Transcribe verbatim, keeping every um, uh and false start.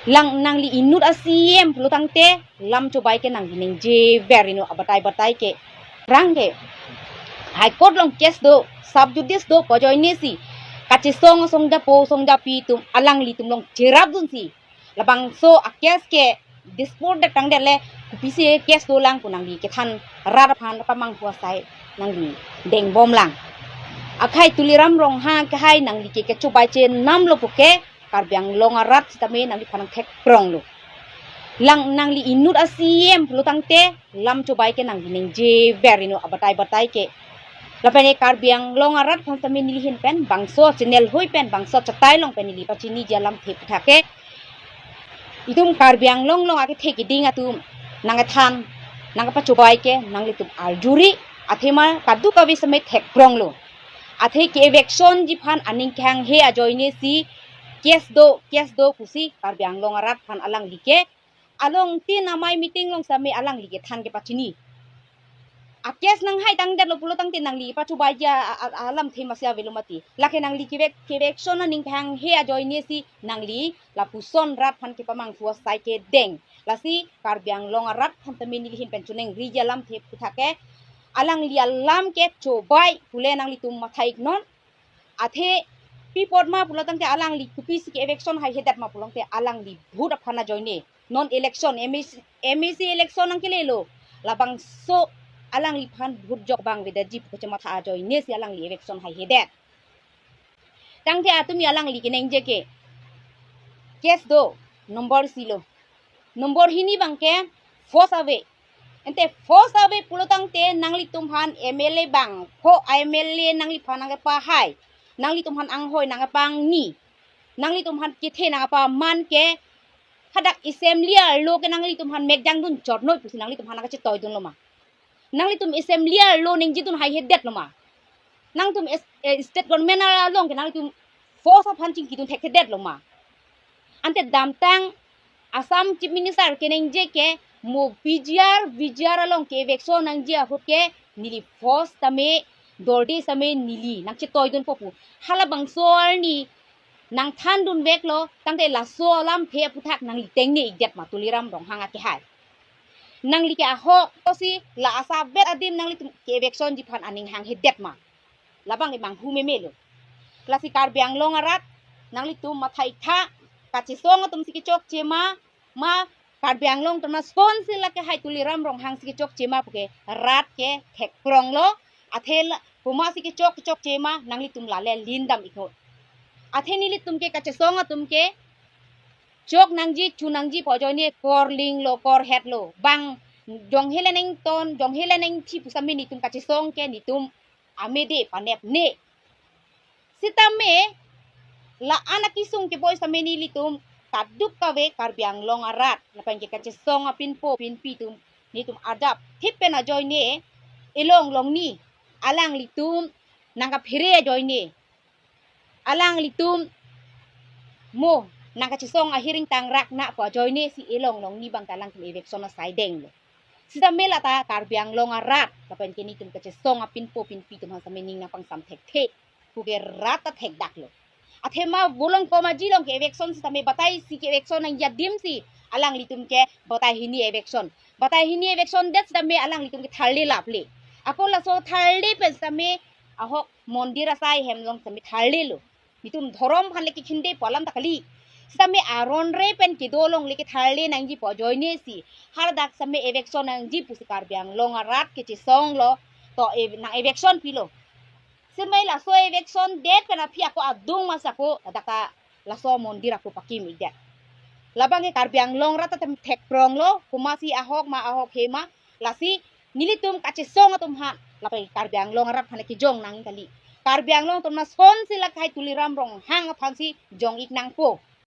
Lang nangli inut a-C M pulotangte lam chobai ke nangli ningjever ino, abatai batai ke. Rang ke High Court along case do, sub judice do pu ajoine si kachesong asong japo asong japi atum alanglitum along cherapdunsi, labangso a-case ke dispute det tangdet le, kopisi case dolang pu nangli kethan rat aphan pamanghu asai nangli dengbomlang. Akhai Tuliram Ronghang kehai, nangli ke kechobai chenamlo puke Karbi Anglong arat sitame nangliphan nangthekpronglo. Lang nangli inut a-C M pulotangte lam chobai ke nangli ningjever ino, abatai batai ke. Lapen e Karbi Anglong arat aphan sitame neli ahin pen bangso channel hoi pen bangso chatai along pen neli pachiniji alamthe aputhak ke, itum Karbi Anglong along akethe kiding atum nangkethan nangkapachobai ke nanglitum arjuri, athema kadokave sitame thekpronglo. Athe ke eviction ji aphan aning kehanghe ajoine si case do, case do pusi Karbi Anglong arat aphan alangli ke along tin amei meeting along sitame alangli kethan kepachini. A-case nanghai tangdetlo pulotangte nangli pachobaiji a, a, a, alamthe masi avelo mati. Lake nangli kevek, ke-eviction aning kehanghe ajoine si nangli lapuson rat aphan kepamanghu asai kedeng. Lasi Karbi Anglong arat aphan sitame neli ahin pen choningriji alamthe aputhak ke, alangli alam kechobai pule nanglitum matha-iknon. Athe pi apot ma pulotangte alangli kopisi ke-eviction haihedet ma pulotangte alangli vote aphan ajoine. Non election, M A C, M A C election nangkelelo. Labangso alangliphan vote jok abang avedetji pu kachematha ajoine si alangli eviction haihedet. Tangte atum alangli keningje ke, case do, nombor isi lo. Nombor hini abang ke force ave. Ante force ave pulotangte nanglitum aphan M L A bangpho M L A nangliphan nangkepahai, nanglitum aphan anghoi nangkepangni, nanglitum aphan kethe nangkepaman ke hadak assembly arlo ke nanglitum aphan mekjang dun chotnoi pusi nanglitum aphan nangkachetoidunlo ma? Nanglitum assembly arlo ningjidun haihedetlo ma? Nangtum es-, eh, state government along ke nanglitum force aphan chingkidun thekhedetlo ma? Ante damtang Assam Chief Minister keningje ke mo P G R, V G R along ke-eviction nangji ahut ke neli force tame, dorde sitame neli nangchetoidunpo pu. Halabangso arni nangthandunveklo, tangte laso alamthe aputhak nangli tengne-ikdet ma Tuliram Ronghang akehai? Nangli ke ahok kosi la asapvet adim nanglitum ke-eviction ji aphan aning hanghedet ma? Labang ke manghu memelo. Lasi Karbi Anglong arat, nanglitum matha-iktha, kachesong atum si kechokche ma, ma Karbi Anglong atum asonsi lake hai Tuliram Ronghang si kechokche ma puke rat ke thekpronglo, athe la, komatsi kechok kechokche ma nanglitum lale lindam-iknon. Athe nelitum ke kachesong atum ke chok nangji, chu nangji pu ajoine korlinglo, korhetlo. Bang jonghe le nington, jonghe le ningthi pu sitame netum kachesong ke netum amede panepne. Sitame la-an akesung keboi sitame nelitum kadokave Karbi Anglong arat lapen ke kachesong apinpo pinpi atum, netum adap thip pen ajoine, elong longni alanglitum nangkaphere ajoine, alanglitum mo nangkachesong ahiring tangrak na pu ajoine si elong longni abang ta alangtum eviction asai denglo. Sitame lata Karbi Anglong arat lapen ke netum kachesong apinpo pinpi atum aphan sitame ning nangpangsam thekthe puke rat ta thekdaklo. Athema bolong komaji along ke-eviction sitame batai si ke-eviction nangji adim si alanglitum ke batai hini eviction. Batai hini eviction det sitame alanglitum ke tharle laple. Ako laso tharle pen sitame ahok mondir asai hem along sitame tharlelo. Netum dhorom aphan le kekhinde pu alam ta kali. Sitame aron re pen kedo along le ketharle nangji pu ajoine si hadak sitame eviction nangji pusi Karbi Anglong arat kechesonglo, to e-, nang-eviction pilo. Sitame laso eviction det pen aphi ako adung masi ako ladak ta laso mondir ako pakim-ikdet. Labang ke Karbi Anglong rat ta thekpronglo, komatsi ahok ma ahokhe ma, lasi nelitum kachesong atum aphan, lapen Karbi Anglong arat aphan kejong nang kali. Karbi Anglong atum asonsi lake hai Tuliram Ronghang aphansi jong-ik nangpo.